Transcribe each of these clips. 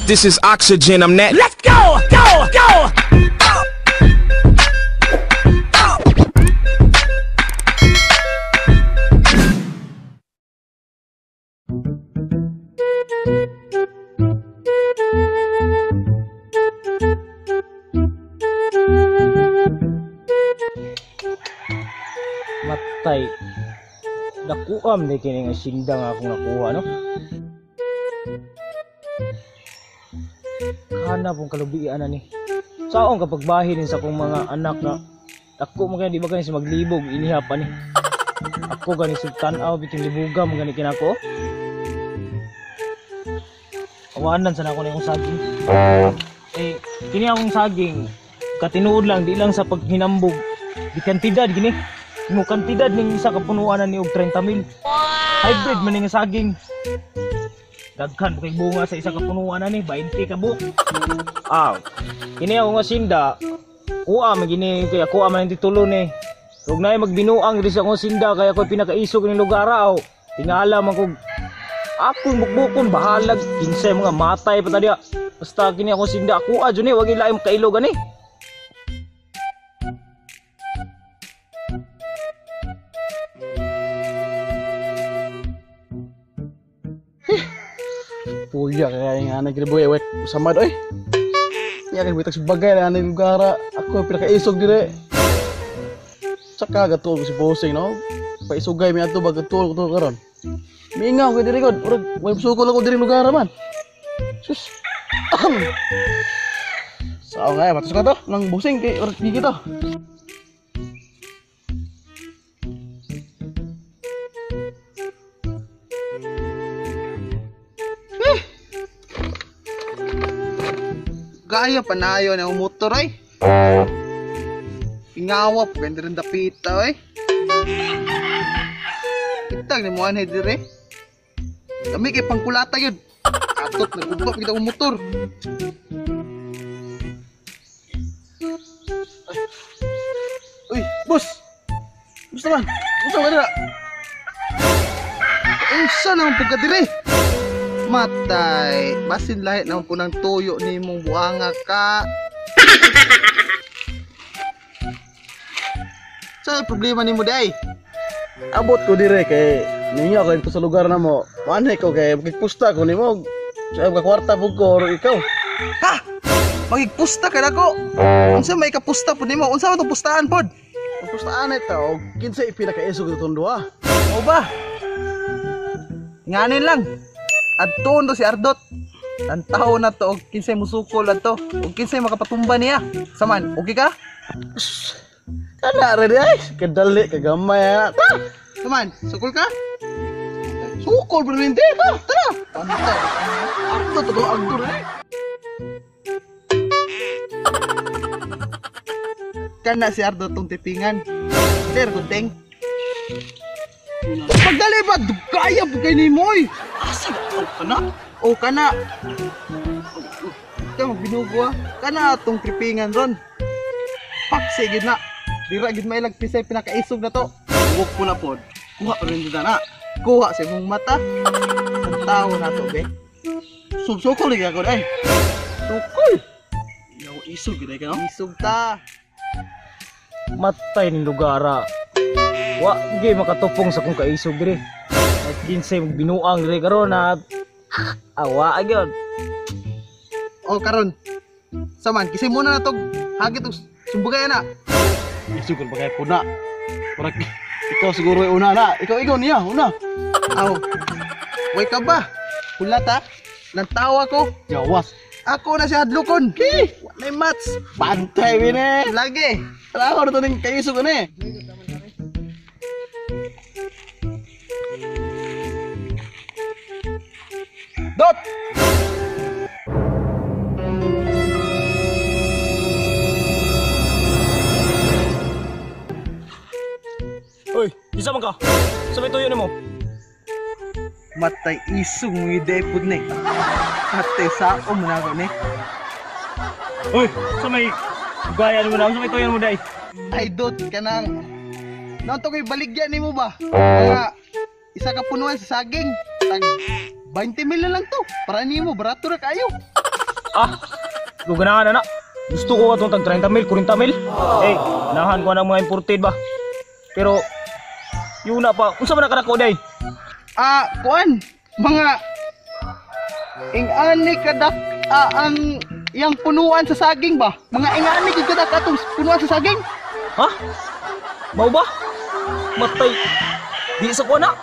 This is oxygen, I'm that. Let's go! Go! Go! Matay. Nakuam ni kini nga sinda nga akong nakuha, no? Kana pong kalubian na ni. Saong kapag bahin sa akong mga anak na ako man di ba gani sa maglibog iniha pa ni. Ako gani sa tan-aw bitin libuga man gani kinako. Awanan sana ako na yung saging. Eh kini akong saging katinuod lang di lang sa paghinambog. Di kantidad gini. Mo kantidad ning isa ka punuan na ni og 30 mil. Hybrid man ni nga saging. Daghan kay bunga sa isa ka punuan na ni 20 ka buok. Ah. Kini ako nga sinda. Kuha man gini kay ako man titulo ni. Ug naay magbinuang diri sa akong sinda kay ako pinakaisog ning lugar aw. Tingala man kog akong bukbukon bahalag kinsay mga matay pa ta diha. Basta kini akong sinda kuha jud ni wag ilaim kailog ani. Puya kaya nga nagriboy wek samad oy. Iya kay bitag bagay na ning lugar ako pinakaisog dire. Saka gatuol ko si bossing no. Paisugay mi adto ba gatuol ko to karon. Mingaw kay diri god, murag way sukol ako diri lugar man. Sus. Sao nga matos ko to nang bossing kay murag gigi to. Gaya panayo na motor ay. Ingawap ganda rin dapita ay. Kitang ni mo anay dire. Kami kay pangkulata yun. Atot nagubap kita ang motor. Uy, boss. Gusto man. Gusto ka dira. Unsa naman pud ka dire? Matay, basin lahi naman po ng tuyo ni mong buanga ka. Sa problema nimo day? Abot ko dire kay ninyo ko sa lugar na mo. Manay ko kay magpusta ko nimo. Sa ka kwarta pud ko or ikaw. Ha? Magigpusta ka nako. Unsa may kapusta pud nimo? Unsa man tong pustaan pod? Pustaan ito og kinsay pinakaisog itong duha. O ba? Nganin lang. Adtoon to si Ardot. Tantaw na to og kinsay musukol adto og kinsay makapatumba niya. Saman, okay ka? Kana re ay, kadali kagamay na. Ta. Saman, sukol ka? Sukol pa rin ta. Tara. Tantaw. Ardot to Ardot eh. Kana si Ardot tong tipingan. Sir, gunting. Pagdali ba dugaya pud kay nimo oy. Asa ba kana? O kana. Ikaw magbinugo ah. Kana atong tripingan ron. Paksi gid na. Dira gid mailag pisay pinakaisog na to. Buok po na pod. Kuha pa rin na. Kuha sa imong mata. Ang tao na to be. Subsukol lagi ako ay. Sukol. Yaw isog gid ka no? Isog ta. Matay ning lugar. Wa gyud makatupong sa akong kaisog diri. At kinsay magbinuang diri karon na awa gyud. O karon. Saman kisay muna na tog hagit og sumbugay na. Isog kun bagay pud na. Murag ikaw siguro ay una na. Ikaw niya una. Aw. Way ka ba? Hulat ha. Nantawa ko. Jawas. Ako na si Hadlokon. Walay mats. Bantay bine. Lagi. Tara ako na to ning kaisog ani. Dot. Uy, isa man ka. Sa may tuyo nimo. Matay isog mo idepod ni. Matay sao mo na ako ni. Uy, sa may gaya mo na, sa may tuyo mo day. Ay dot kanang. Naon to kay baligya nimo ba? Nga isa ka punuan sa saging. Tag 20 mil na lang to. Para nimo barato ra kayo. Ah, ganahan na. Gusto ko atong tag 30 mil, 40 mil. Eh, ganahan ko ng mga imported ba. Pero yun na pa, unsa man na kanako day? Ah, kuan, mga ingani kadak ang yang punuan sa saging ba? Mga ingani gid kadak atong punuan sa saging? Ha? Mao ba? Matay. Di sa ko na.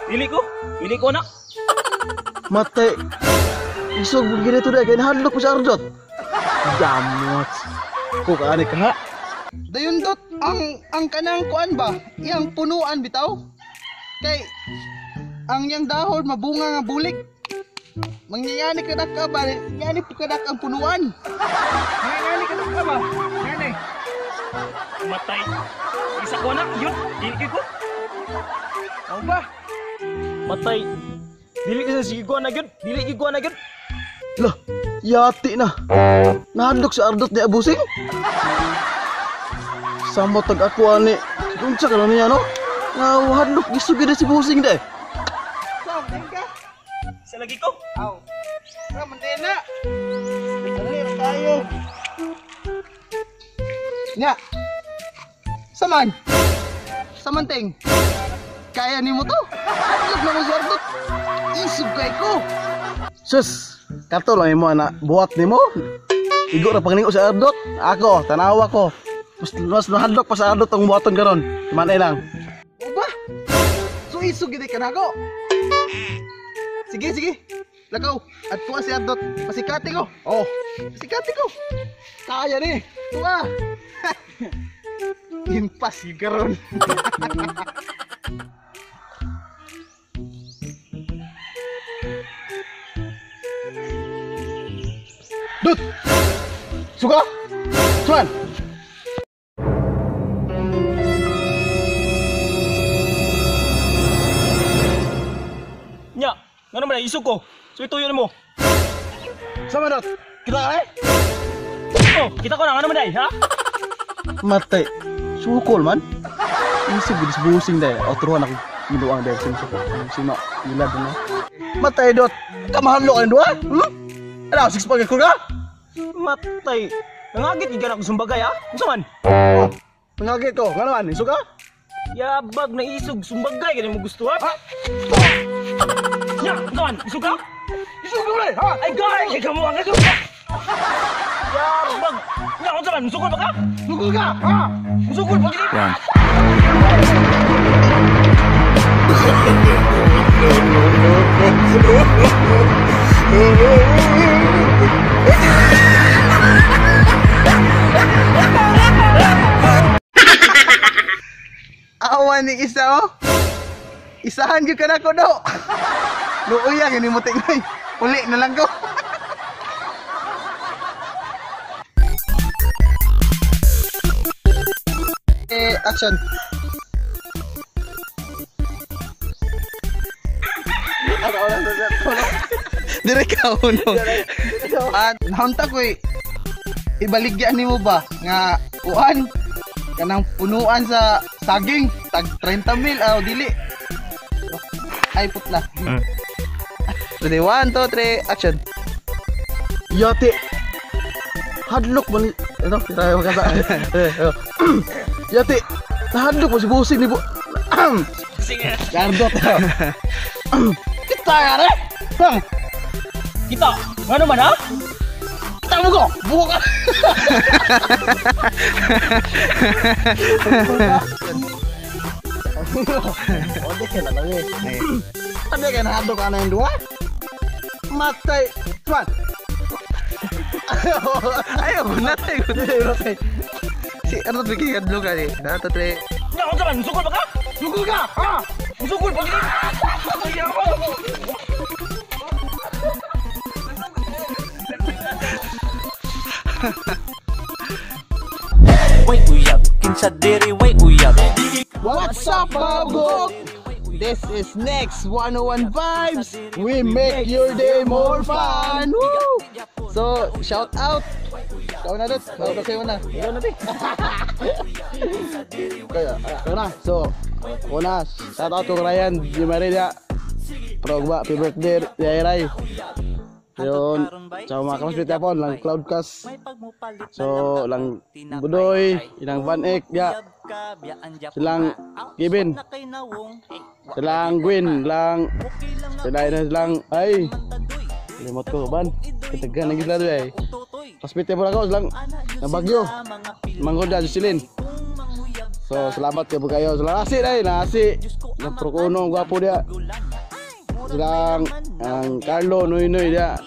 Dili ko na. Matay. Isog gini to day kay nahadlok ko sa Ardot. Damot. Ko kaani ka ha? Dayon dot ang kanang kuan ba? Iyang punuan bitaw. Kay ang iyang dahon mabunga nga bulik. Mangyayani kadak ka ba? Yani kadak ang punuan. Mangyayani kadak ka ba? Yani. Matay. Isa ko na, yun. Dili ko. Mao ba? Matay. Dili ka sa sige ko na gyud. Dili gyud ko na gyud. Lah, yati na. Nahadlok sa Ardot ni Abusing. Samot tag ako ani. Unsa ka niya no? Nga hadlok gisugid si Busing day. Sam, ka. Sa lagi ko. Aw. Ra man din na. Dali ra tayo. Nya. Saman. Samanting. Kaya nimo to? Hadlok na mo si Ardot. Isog kay ko. Sus, kato lang imo ana buhat nimo. Igo ra panglingo sa Ardot. Ako, tanawa ko. Mas nahadlok pa sa Ardot ang buhaton karon. Manay lang. O ba? So isog gid ka nako. Sige, sige. Lakaw, at tuwa si Ardot. Pasikati ko. Oh, Pasikati ko. kaya ni. Tuwa. Impas gyud karon. Dut. Suka. Suan. Nya, ngano man isog ko? So ituyo nimo. Sama dot. Kita ka eh? Oh, kita ko na ngano man day, ha? Matay. Sukol man. Isog gid si Busing day. Otruhan ako giduang day sing suko. Sino ilad no. Matay dot. Kamahadlok ang duha? Hmm? Ano, six pack ko ka? Matay. Nangagit gid ka na sumbagay ha? Unsa man? Oh, nangagit ko. Ngano man? Isog ka? Yabag na isog sumbagay kani mo gusto ha? Nya, unsa man? Isog ka? Isog ka man, ha? Ay gay, kay kamo ang isog. Yabag. Nya, unsa man? Musukol ba ka? Sukol ka, ha? Musukol ba gid? Awa ni isa oh. Isahan gyud ka nako do. Luoya gani mo tingoy. Uli na lang ko. Eh, action. Dire ka uno. At naunta ko ibaligya nimo ba nga kuan kanang punuan sa saging tag 30 mil aw dili. Ay putla. Ready, 1 2 3 action. Yati. Hadlok man ano, kita makata. Yati. Nahadlok mo si Busing ni Bu. Sige. Gardot. Kita ka re. Bang, Kita. Ngano man ha? kita mo ko. Buko ka. Ode ka na lang eh. Tabi ka nahadlok ka na yung dua. Matay. Tuan. Ayaw na tayo. Si ano bigay kadlo ka ni. Na to tre. Nya, unsa man? Musukol ba ka? Sukol ka. Ha? Musukol ba gid? Way uyab, kinsa diri way uyab. What's up, mga? This is Next 101 Vibes. We make your day more fun. Woo! So, shout out. Ikaw na, Dot. Ikaw na sa'yo na. Ikaw na, te. Kaya, na. So, una, shout out to Ryan Di Maria. Progba, happy birthday, Ray Ray. Yun, sa mga classmate yapon lang Cloudcast. So lang Budoy, ilang Van Eck ya. Silang Kevin. Silang Gwen, lang sila ina silang ay limot ko ban. Katagan na gid ay. Classmate yapon ako silang nabagyo. Manggod na Jocelyn. So salamat kay kayo. Silang asi ay nasi. Nang Procuno gwapo dia. Silang ang Carlo Noy Noy dia.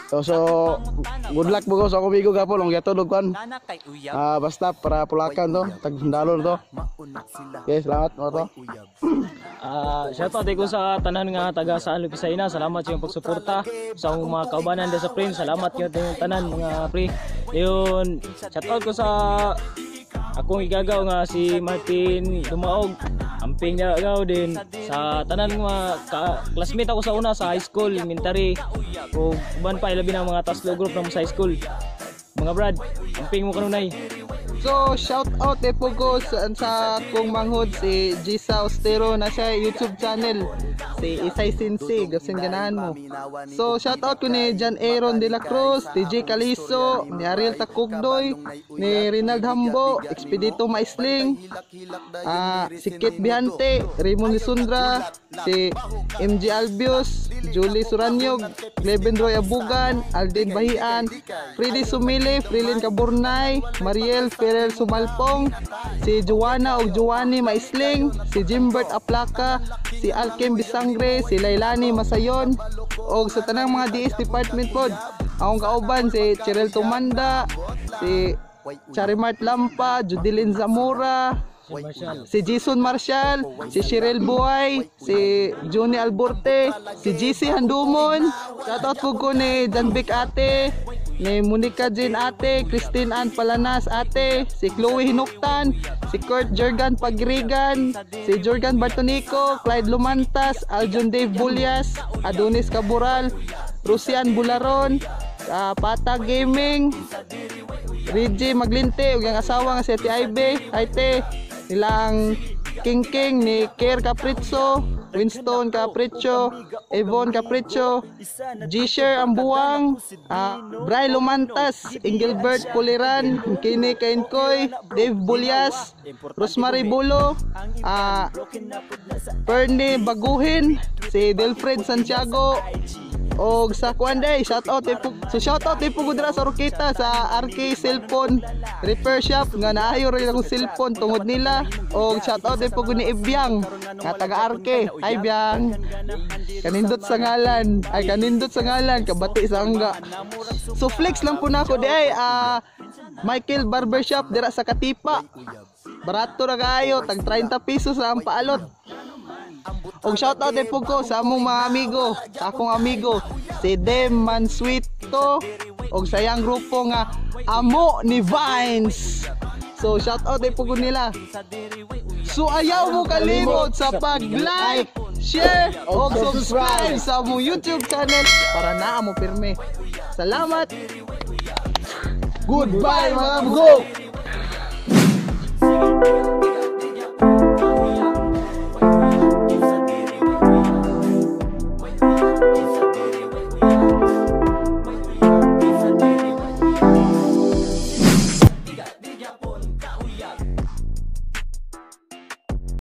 So good luck bugo sa akong amigo gapon long gatulog kan. Basta para pulakan to, tag sundalo to. Okay, salamat mga to. Shout out ko sa tanan nga taga sa Lupisaina. Salamat sa iyong pagsuporta sa akong mga kaubanan sa pre. Salamat kayo tanan mga pre. Yun, shout out ko sa akong igagaw nga si Martin Dumaog. Amping niya gaw din sa tanan mga classmate ako sa una sa high school, elementary o uban pa ilabi ng mga Taslo group na mo sa high school. Mga brad, amping mo kanunay. So shout out eh po ko sa akong manghod si Gisa Ostero na siya YouTube channel si Isay Sinsi gasin ganahan mo. So shout out ko ni John Aaron De La Cruz, TJ Caliso, ni Ariel Takugdoy, ni Rinald Hambo, Expedito Maisling, si Kit Bihante, Raymond Lisundra, si MG Albius, Julie Suranyog, Cleben Roy Abugan, Alden Bahian, Freddy Sumili, Frilin Kaburnay, Mariel Ferrer Sumalpong, si Joanna og Joanny Maisling, si Jimbert Aplaca, si Alkem Bisangre, si Lailani Masayon, og sa tanang mga DS department pod. Akong kauban si Cheryl Tumanda, si Charimart Lampa, Judeline Zamora, si Jason Marshall, si Cheryl Buhay, si Johnny Alborte, si GC Handumon. Shoutout po ko ni Janvic Ate, ni Monica Jean Ate, Christine Ann Palanas Ate, si Chloe Hinuktan, si Kurt Jorgan Pagrigan, si Jorgan Bartonico, Clyde Lumantas, Aljon Dave Bulyas, Adonis Caboral, Rusian Bularon, Pata Gaming, Reggie Maglinte ug ang asawa nga si Ate Ibe, Ate, nilang King King ni Kerr Capricho, Winston Capricho, Evon Capricho, Gisher Ambuang, Bray Lumantas, Engelbert Puliran, Kini Kainkoy, Dave Bulyas, Rosemary Bulo, Bernie Baguhin, si Delfred Santiago, og sa kuan day, shout out po. So shout out po ko dira sa Rokita sa RK Cellphone Repair Shop nga naayo ra akong cellphone tungod nila. Og shout out po ko ni Ibyang nga taga RK. Hi Byang. Kanindot sa ngalan. Ay kanindot sa ngalan kabati sa angga. So flex lang po nako di ay Michael Barbershop dira sa Katipa. Barato ra kaayo, tag 30 pesos ang paalot. Og shout out din po ko sa among mga amigo, sa akong amigo si Dem Mansuito og sa iyang grupo nga Amo ni Vines. So shout out din po ko nila. So ayaw mo kalimot sa pag-like, share og subscribe sa among YouTube channel para naa mo pirmi. Salamat. Goodbye mga bugok.